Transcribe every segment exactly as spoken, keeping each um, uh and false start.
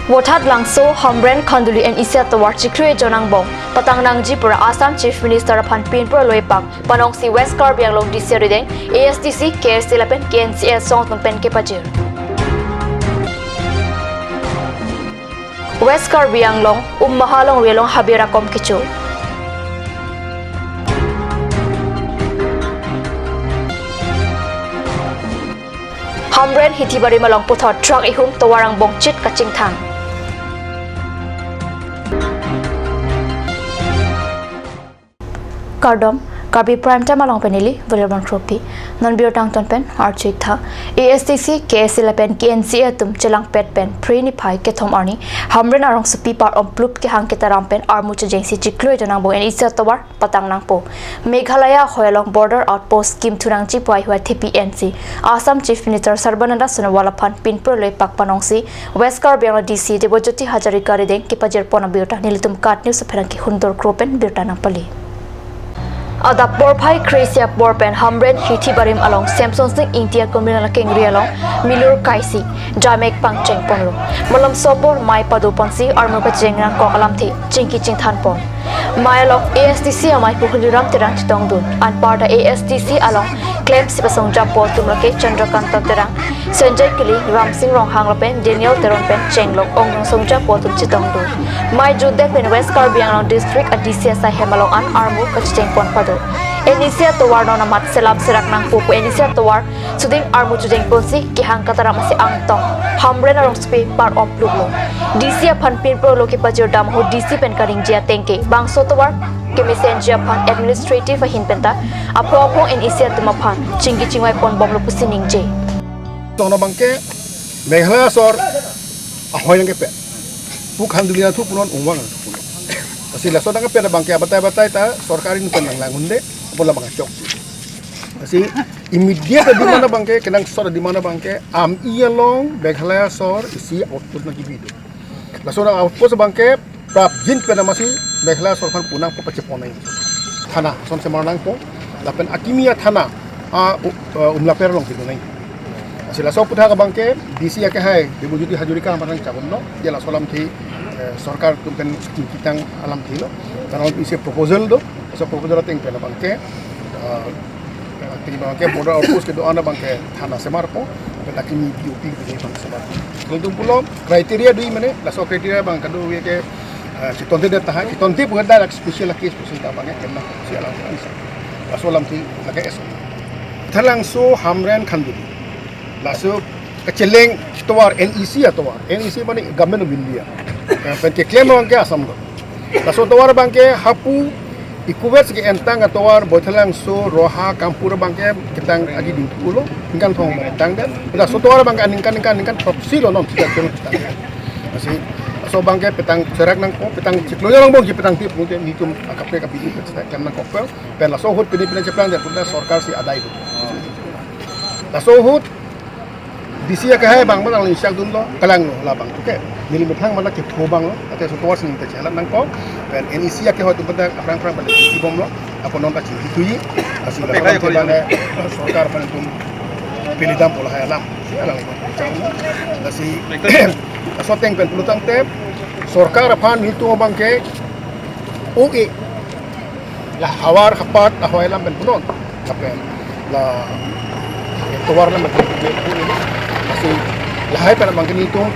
Vothatlangso Hamren Khanduli N E C atovar chiklo ejon angbong patang nangji pura Assam Chief Minister aphan pinpur lo epak panongsi West Karbi Anglong D C arideng A S D C, K S A lapen K N C A asong atum pen kepajir. West Karbi Anglong, Ummaha alongri along habe rakom kecho. Hamren Hithi Barim along puthot truck ihum tovar angbong chit kachingthang. Kardom, Karbi Prime Time along pen neli William Kropi. Non birta angton pen archik tha. A S D C, K S A lapen K N C A atum chelangpet pen Phre niphai kethom arni Hamren arongsopi par-om plup kehang ketaram pen armu chejengsi chiklo ejon angbong N E C atovar patang nangpo. Meghalaya ahoi along border outpost kimthu nangji pu ahua thepi ensi Assam Chief Minister Sarbananda Sonowal aphan pinpur lo epak panongsi West Karbi Anglong D C Debojyoti Hazarika arideng kepajir pon abirta nelitum KAT News apherangke Hundor Kro pen birta nangpali. Adap porphai kre-isi apor pen Hamren Hithi Barim along Semson Sing Ingti a-communal akengri along milur kaisi jamek pangcheng ponlo. Malomso apor mei pado ponsi armu kacheng nangkok alamthe chingki chingthan pon. Mei along A S D C amei pu Holiram Terang chetongdun. Anparta A S D C along klemsi pasong japo atum lake Chandrakanta Terang, Sanjay Killing, Ramsing Ronghang lapen Daniel Teron pen chenglok ongdung song japo atum chetongdun. Mei jutdet pen West Karbi Anglong District a D C asai hem along an armu kachecheng pon pado. N E C atovar non amat selam serak nangpo pu N E C atovar suding armu chejeng ponsi kehang ketaram asi angtong Hamren arongsopi par-om pluplo. D C aphan pinpur lo kepajir dam ahut D C pen kaningje ateng ke bangso tovar kemesenji aphan administrative ahin penta aphong aphong N E C atum aphan chingki chingvai pon bomlo pusi ningje. Tong abangke Meghalaya asor ahoi nangkepet. Pu Khanduli athu punon, Ummaha athu punon. Lasi laso nangkepet abangke abatai batai ta sorkar ahin pen nanglang-un'e, apot labang achok. Lasi immediate demand abangke, kenangsot demand abangke, ami along Meghalaya asor isi outpost nangkebi do. Laso nang outpost abangke prapjin pen amatsi Meghalaya asor aphan pu nangpo pachepon nangji. Thana ason semar nangpo, lapen akimi athana a u-, uh, Umlaper along kedo nangji. Lasi laso aputhak abangke D C akehai Debojyoti Hazarika aphan nangchabonlo, ya laso alamthe, eh, sorkar atum pen chingkitang alamthe lo. Karena isi proposal do, laso proposal ateng pen abangke, eh, ateng abangke border outpost kedo-an abangke thana semarpo, lapen akimi B O P kedo thana semarpo. Nelitum pulo criteria do-i mane, laso criteria abang kadokave ke, eh, chitonte det tahai, chitonte pulo direct special case pusi ta abangke kena si alam bisa. Laso alamthe lake es. Thalangso Hamren Khanduli. Laso kacheleng tovar N E C atovar. N E C mane Government of India. Eh, pen keklem abangke Assam lo. Laso tovar abangke hapu Eco West ke-entang atovar Baithalangso, Roha, Kampur abangke ketang aji dingpu lo. Ningkan thom entang det. Laso tovar abangke ningkan ningkan ningkan throksi lo non sida chun ketang. Lasi laso abangke petang serak nangpo, petang chiklo ejon angbong ji petang tip mungkin nelitum akaprek abidi petang nangkok pen. Pen laso ahut pini pini cheplang det pun sorkar si adai do. Laso ahut D C akehai abang abang nangli siak dunlo, kalanglo labang. Oke. Neli methang mana kepho abang lo, ate so tovar sini ta chelang nangkok. Pen N E C akehai atum pen aphrang aphrang pen chingki bomlo, apot non ta chingkithuji. Lasi laso alamthe abang sorkar aphan atum peli dampo lahai alam. Si alam. Lasi laso ateng pen pulo tangte sorkar aphan nelitum abangke oke. La havar hapat ahoi alam pen punon. Lapen la tovar alam pen punon. Lasi lahai pen abangke nelitum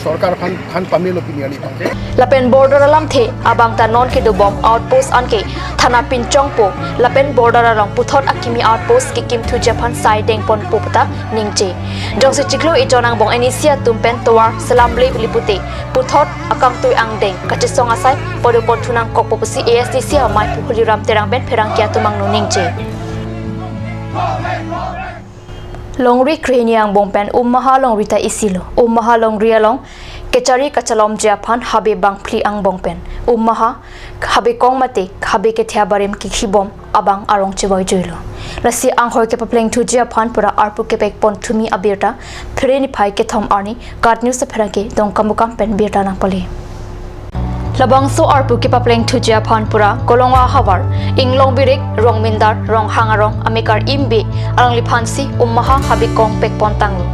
sorkar aphan aphan pamelo pini arni abangke. Lapen border alamthe abang ta non kedobom outpost anke thana pinchongpo, lapen border along puthot akimi outpost kekimthuji aphan sai dengponpo puta ningje. Jongsi chiklo ejon angbong N E C atum pen tovar selam le bili pute puthot akangtui angdeng kachesong asai pado ponthu nangkokpo pusi A S D C amei pu Holiram Terang pen pherangke atum angno ningje. Longri krehini angbong pen Ummaha longri ta isi lo. Ummaha longri along kechari kachalomji aphan habe bangphli angbong pen Ummaha habe kong mate habe kethe abarim kekhibom abang arong chevoi juilo. Lasi anghoi kepaplengthuji aphan pura arpu kepek pon thumi abirta Phre niphai kethom arni KAT News apherangke Dongkamukam pen birta nangpali. Labangso arpu kepaplengthuji aphan pura Kolongwa ahavar, Inglong Birik, Rongmindar, Ronghang arong amekar Imbe alangliphansi Ummaha habe kong pekpon tanglo.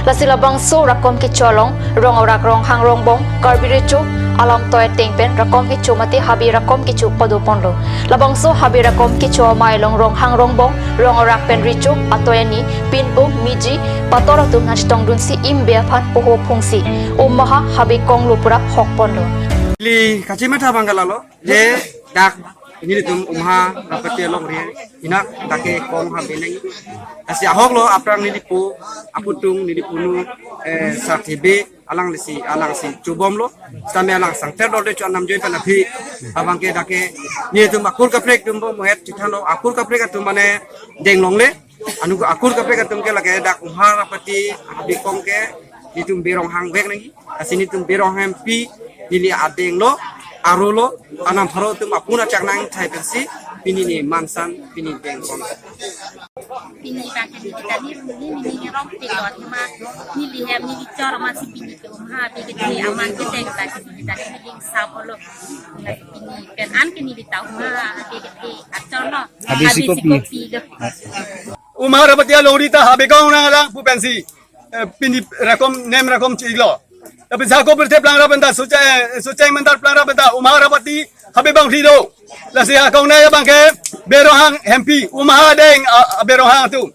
Lasi labangso rakom kecho along rong arak, ronghang rongbong, Karbi Recho alam toi ateng pen rakom kecho mate habe rakom kecho padoponlo. Labangso habe rakom kecho amei along ronghang rongbong, rong arak pen recho atoi ani, pinpo, miji, pator atum nangchetongdunsi imbe aphan poho phungsi, um maha habe konglo pura hokponlo. Ili kachimatha abang ke lalo, je dak nelitum Umha Rapati alongri, inak dak ke kong habe nang. Lasi ahoklo aphrang nelipo, aputhung, nelipunu, eh, Sarthe Bey, alang lesi, alang si chobomlo, sitame alang sangter dorde cho anam joi pen aphi, abang ke dak ke nelitum akur kaprek atum bo mohet chithanlo, akur kaprek atum mane deng longle, anu akur kaprek atum ke lake dak Umha Rapati habe kong ke nelitum be ronghang vek nangji, lasi nelitum be ronghang hempi, neli adenglo, arulo, anam pharo atum apun achak nangthai pensi, pini ne mansan, pini deng kong. Pini abang ke neli tani rumi neli rong pilo athema neli hem neli chor amatsi pini ke Umha habe kethe amang ke deng abang ke neli tani neli samlo. Pini pen an ke neli ta Umha habe kethe achorlo. Habe si kopi. Kopi lo. Umha Rapati alongri ta habe kong nanglang pu pensi, eh, pini rakom nem rakom chilo. Tapi sako pirthe plangrap anta suchai, eh, suchai mandar plangrap anta Umha Rapati habe bang phli do. Lasi ha kong nai abang ke be ronghang hempi, Umha adeng a, a be ronghang atum.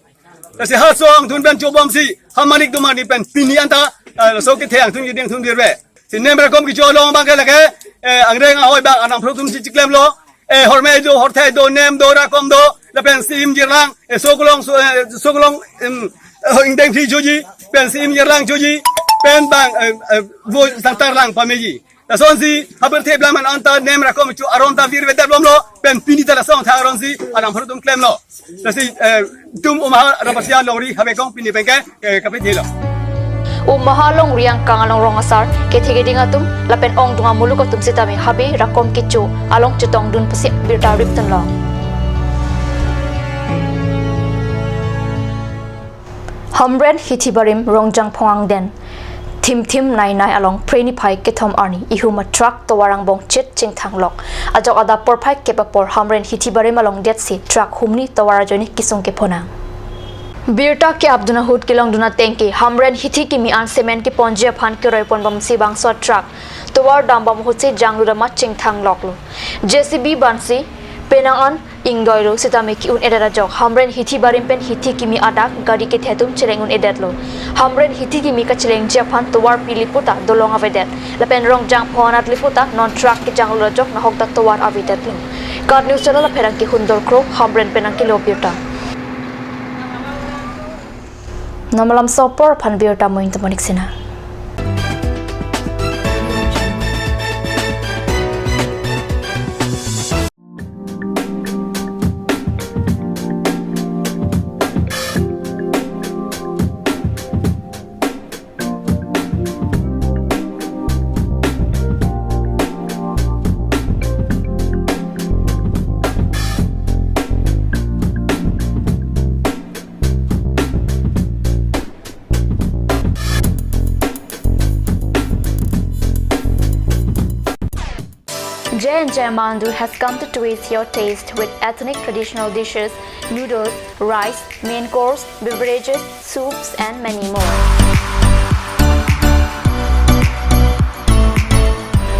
Lasi ha song thun pen chobomsi, ha manik do manik pen pini anta, eh, so kethe angthun keding thun dirve. Si nem rakom kecho along abang ke lake, eh, angreng ahoi abang anam pharo atum si chiklemlo. Eh, hormei do, horthei do, nem do, rakom do, lapen si im jirlang, eh, sokolong, so, eh, sokolong, em, eh, ingdeng phli choji, pen si im jirlang choji, pen bang, eh, eh, vo sangtar lang pameji. Lasonsi, ha pirthe plangrap anta nem rakom kecho aron ta virvedet bomlo, pen pini ta lasong thang aronsi, anam pharo atum klemlo. Lasi, eh, itum Umha Rapati alongri habe kong pini abang ke, eh, kapethelo. Umha alongri angkang along rong asar, kethe keding atum, lapen ongdung amuluk atum sitame habe rakom kecho along chetongdun pusi birta riptunlo. Hamren Hithi Barim Rongjangphong angdeng Thimthim Nainai along Phre niphai kethom arni ihum a truck tovar angbong chit chingthang lok. Ajok adap porphai kep apor Hamren Hithi Barim along detsi truck humni tovar ajoine kisung kephonang. Birta ke-apdun ahut kelongdun ateng ke Hamren Hithi kimi an cement keponji aphan keroi pon bomsi bangso a truck tovar dam bom ahutsi janglu dam a chingthang loklo. J C B bansi penang an ingdoilo sitame ke-un edet ajok Hamren Hithi Barim pen Hithi kimi adak gari kethe atum cheleng un edetlo. Hamren Hithi kimi kachelengji aphan tovar pili puta dolong avedet. Lapen Rongjangphong anat li puta non truck kejanglo ajok nahok ta tovar avedetlo. KAT News Channel apherangke Hundor Kro, Hamren pen nangkelo birta. Namalam sopor aphan birta moin temonik sina. J and J Amandu has come to twist your taste with ethnic traditional dishes, noodles, rice, main course, beverages, soups, and many more.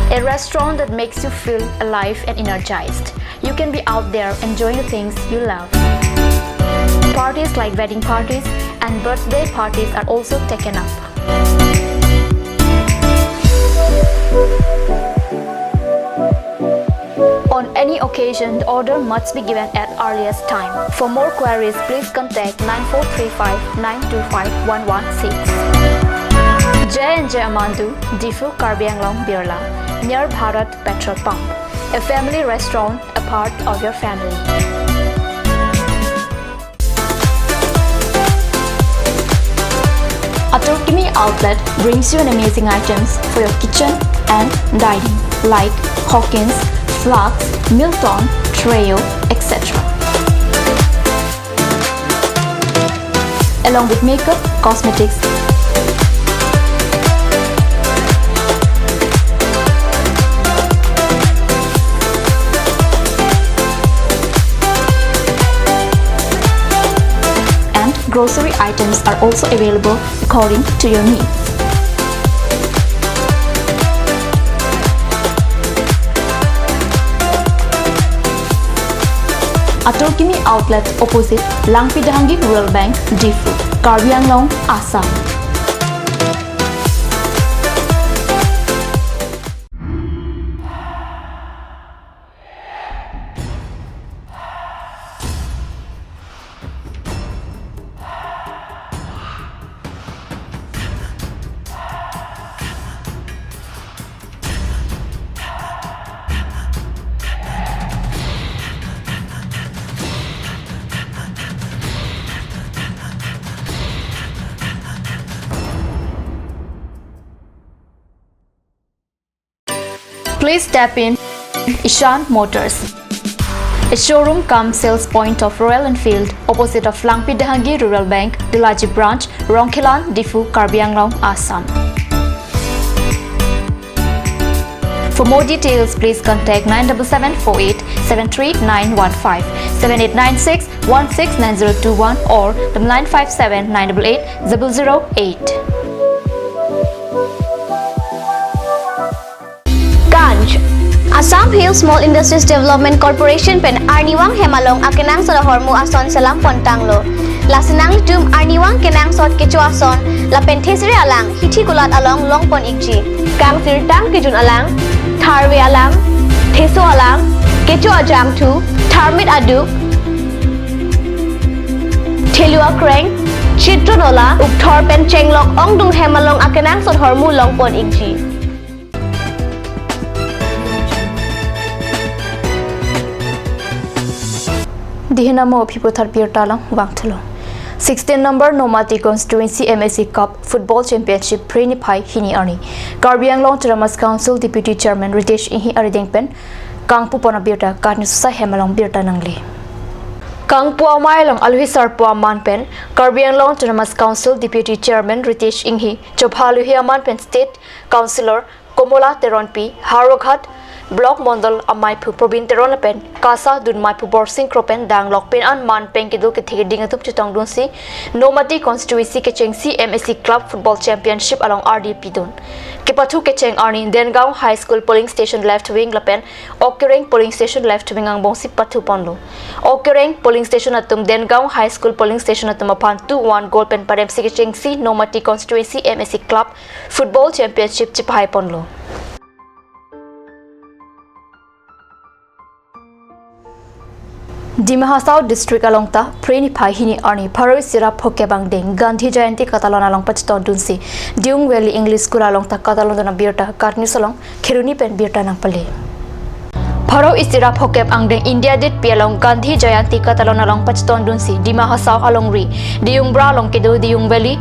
A restaurant that makes you feel alive and energized. You can be out there enjoying the things you love. Parties like wedding parties and birthday parties are also taken up. On any occasion, the order must be given at earliest time. For more queries, please contact nine four three five nine two five one one six. J and J Amandu, Diphu, Karbi Anglong, Birla, near Bharat Petrol Pump. A family restaurant, a part of your family. Atur Kimi Outlet brings you an amazing items for your kitchen and dining, like Hawkins, flasks, Milton, Treo, et cetera. Along with makeup, cosmetics, and Grocery items are also available according to your needs. Atur Kimi Outlet, opposite Langpi Dehangi Rural Bank, Diphu, Karbi Anglong, Assam. Please step in Ishan Motors, a showroom cum sales point of Royal Enfield, opposite of Langpi Dehangi Rural Bank, Delaji Branch, Rongkhelan, Diphu, Karbi Anglong, Assam. For more details, please contact nine double seven four eight seven three nine one five, seven eight nine six one six nine zero two one, or the nine five seven nine double eight double zero eight. Ganj. Assam Hill Small Industries Development Corporation pen arnivang hem along akenangsot ahormu ason selam pontanglo. Lasi nanglitum arnivang kenangsot kecho ason lapen thesere alang hithi kulat along longpon ikji. Kangsirtang kejun alang, tharve alang, theso alang, kecho ajangthu, tharmit aduk, thelu akreng, chitron ola, ukthor pen chenglok ongdung hem along akenangsot ahormu longpon ikji. Dihina mo aphi puthot birta along vangthulo. Sixteen number Nomati Constituency M A C Cup Football Championship Phre niphai hini arni Karbi Anglong Autonomous Council Deputy Chairman Ritesh Enghi arideng pen kangpupon abirta Karni Sosa hem along birta nangle. Kangpu amei along alohi sarpo aman pen Karbi Anglong Autonomous Council Deputy Chairman Ritesh Enghi, chopha alohi aman pen State Councillor Komola Teronpi, Howraghat Block Mondol amaiphu Probin Teron lapen KASA adun maiphu Borsing Kro pen danglok pin an man pen kedo kethe keding atum chetongdunsi Nomati Constituency kechengsi M A C Club Football Championship along ardi pidun. Kepathu kecheng arni Dengaon High School Polling Station Left Wing lapen Okereng Polling Station Left Wing angbongsi pathuponlo. Okereng Polling Station atum Dengaon High School Polling Station atum aphan two one goal pen paremsi kechengsi Nomati Constituency M A C Club Football Championship chipahaiponlo. Dima Hasao District along ta Phre niphai hini arni pharo isi ra phokep angdeng Gandhi Jayanti katalon along pachetongdunsi Diyung Valley English School along ta katalondun abirta Karni Sosa along Kheroni pen birta nangpale. Pharo isi ra phokep angdeng India Ditpi along Gandhi Jayanti katalon along pachetongdunsi Dima Hasao alongri Diyungbra along kedo Diyung Valley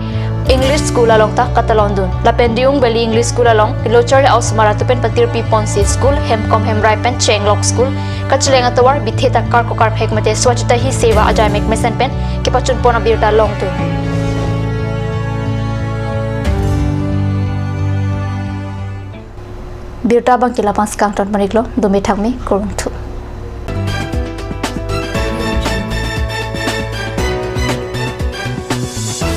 English School along ta katalondun. Lapen Diyung Valley English School along Lo Charli Haosamar atum pen patirpiponsi school hemkom hemrai pen chenglok school kacheleng atovar bithe ta karkok karphek mate Swachhata Hi Seva ajaimek mesen pen kepachunpon abirta longdun. Birta abangke la-an pen kangton paniklo, dome thakme, kurvangthu.